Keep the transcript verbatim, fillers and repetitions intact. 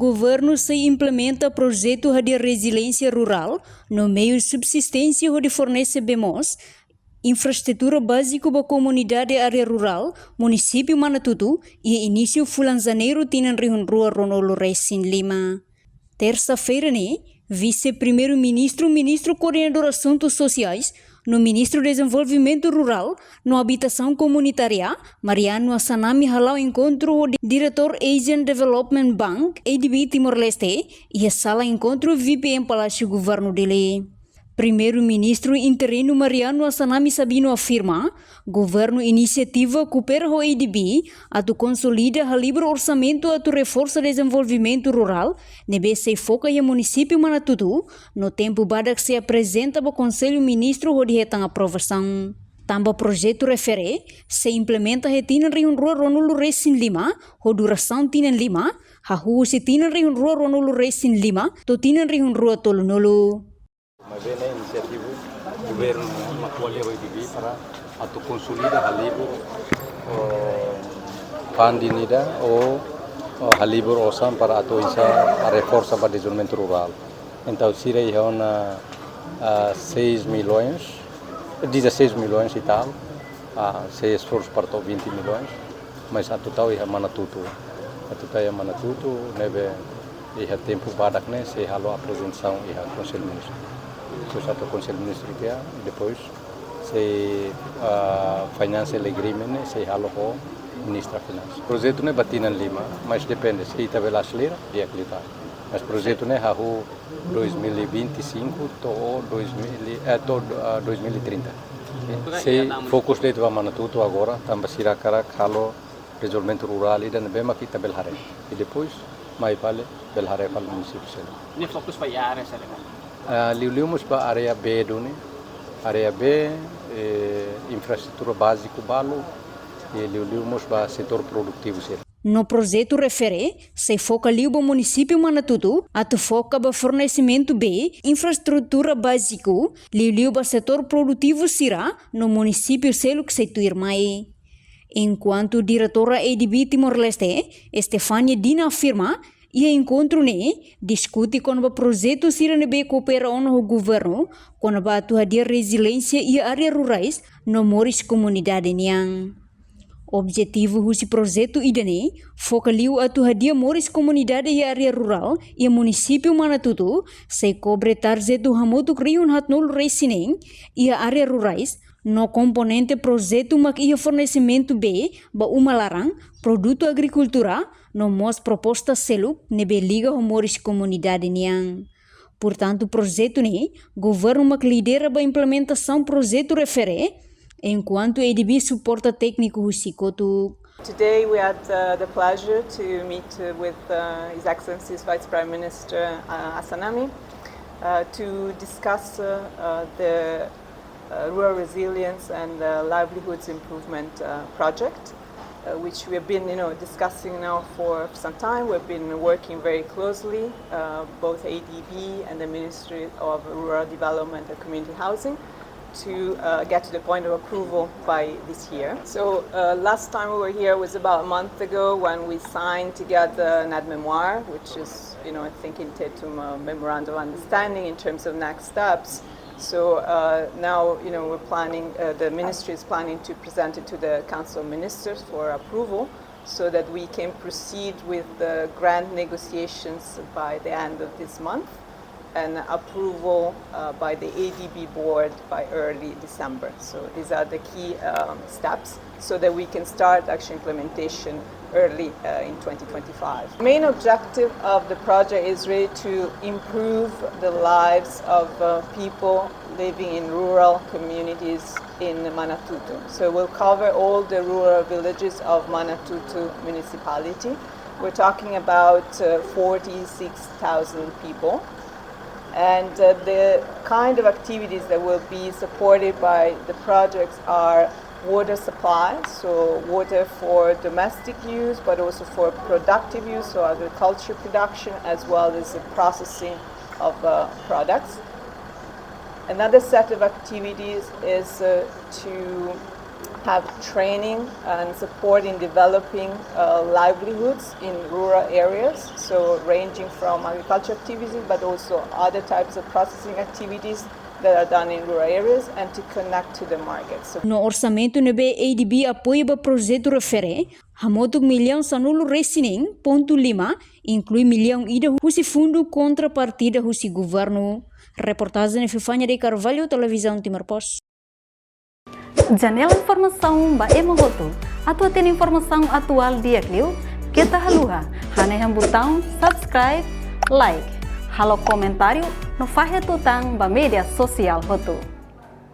Governu sei implementa projetu hadi'a reziliénsia rurál no meiu subsisténsia hodi fornese bee moos, infraestrutura báziku ba komunidade área rurál, munisípiu Manatuto, iha inísiu fulan Janeiru tinan rihun rua ruanulu resin lima. Tersa-feira ne'e, Vise-Primeiru-Ministru, Ministru Koordenadór Asuntus Sosiais, no Ministru Dezenvolvimentu Rurál no Abitasaun Komunitária, Mariano Assanami hala'o enkontru ho di-, Diretór Asian Development Bank, A D B Timor-Leste, iha sala enkontru V P M Palásiu Governu Dili. Primeiru-Ministru interinu Mariano Assanami Sabino afirma, governu inisiativa koopera ho A D B atu konsolida halibur orsamentu atu reforsa dezenvolvimentu rurál, ne'ebé sei foka iha munisípiu Manatuto, no tempu badak sei aprezenta ba Konsellu Ministru hodi hetan aprovasaun. Tanba projetu refere sei implementa iha tinan rihun rua ruanulu resin lima, ho durasaun tinan lima, hahú husi tinan rihun rua ruanulu resin lima to'o tinan rihun rua tolunulu. Maibé ne'e inisiativa governu mak ko'alia ho A D B para atu konsolida halibur, oh, funding ida ou, oh, halibur osan para atu oinsá reforsa ba dezenvolvimentu rurál. Entaun sira iha ona, ah, seis milhões, dezasseis milhões e tal, ah, sei esforsu para to'o vinte milhões, mas atu tau iha Manatuto. Atu tau iha Manatuto, ne'ebé iha tempu badak ne'e sei halo aprezentasaun iha Konsellu Ministru. Depois atu Konsellu Ministru tiha, depois sei, ah, financial agreement ne'e sei halo ho Ministra Finansa. Projetu ne'e ba tinan lima, mas depende, se ita bele aselera, di'ak liután. Mas projetu ne'e hahú dois mil e vinte e cinco to'o dois mil, eh, to'o, ah, dois mil e trinta. Sei fokus de'it ba Manatuto agora, tanba sira hakarak halo dezenvolvimentu rurál ida ne'ebé mak ita bele haree. I depois, mai fali, bele haree fali munisípiu seluk. Ne'e fokus ba iha área saida? Ah, liuliu mós ba área bee duni, área bee, eh, infraestrutura báziku balu, i liuliu mós ba setór produtivu sira. No projetu refere sei foka liu ba munisípiu Manatuto, atu foka ba fornesimentu bee, infraestrutura báziku, liuliu ba setór produtivu sira, no munisípiu seluk sei tuirmai. Enkuantu Diretora A D B Timor-Leste, Estefania Dina afirma, iha enkontru ne'e diskute kona-ba projetu sira ne'ebé koopera ona ho governu, kona-ba atu hadi'a reziliénsia iha área rurais no moris komunidade nian. Objetivu husi projetu ida-ne'e, foka liu atu hadi'a moris komunidade iha área rurál, iha munisípiu Manatuto, sei kobre tarjetu hamutuk rihun haatnulu resin neen, iha área rurais, no komponente projetu mak iha fornesimentu bee ba uma laran, produtu agrikultura, no mós proposta seluk ne'ebé liga ho moris komunidade nian. Portantu, projetu ne'e, governu mak lidera ba implementasaun projetu refere, enkuantu A D B suporta tékniku husi kotuk. Today we had, uh, the pleasure to meet, uh, with, uh, His Excellency's Vice Prime Minister, uh, Assanami, uh, to discuss, uh, uh, the, uh, Rural Resilience and, uh, Livelihoods Improvement, uh, Project, uh, which we have been, you know, discussing now for some time. We've been working very closely, uh, both A D B and the Ministry of Rural Development and Community Housing, to, uh, get to the point of approval by this year. So, uh, last time we were here was about a month ago when we signed together an aide-mémoire, which is, you know, I think in Tetum, a memorandum of understanding in terms of next steps. So, uh, now, you know, we're planning, uh, the ministry is planning to present it to the Council of Ministers for approval so that we can proceed with the grant negotiations by the end of this month and approval, uh, by the A D B board by early December. So these are the key, um, steps so that we can start actual implementation early, uh, in twenty twenty-five. Main objective of the project is really to improve the lives of, uh, people living in rural communities in Manatuto. So we'll cover all the rural villages of Manatuto municipality. We're talking about, uh, forty-six thousand people. And, uh, the kind of activities that will be supported by the projects are water supply, so water for domestic use, but also for productive use, so agriculture production, as well as the processing of, uh, products. Another set of activities is, uh, to have training and support in developing uh, livelihoods in rural areas, so ranging from agriculture activities, but also other types of processing activities that are done in rural areas and to connect to the market. So, no orsamentu ne'ebé A D B apoia ba projetu refere, hamutuk millaun sanulu resin neen pontu lima, inklui millaun ida husi fundu kontrapartida husi governu. Reportajen Epifania de Carvalho, Televizaun Timor Post. Janela informasaun ba ema hotu. Atu hatene informasaun atuál di'ak liu, keta haluha hanehan butaun subscribe, like, halo komentáriu no fahe tutan ba média sosiál hotu.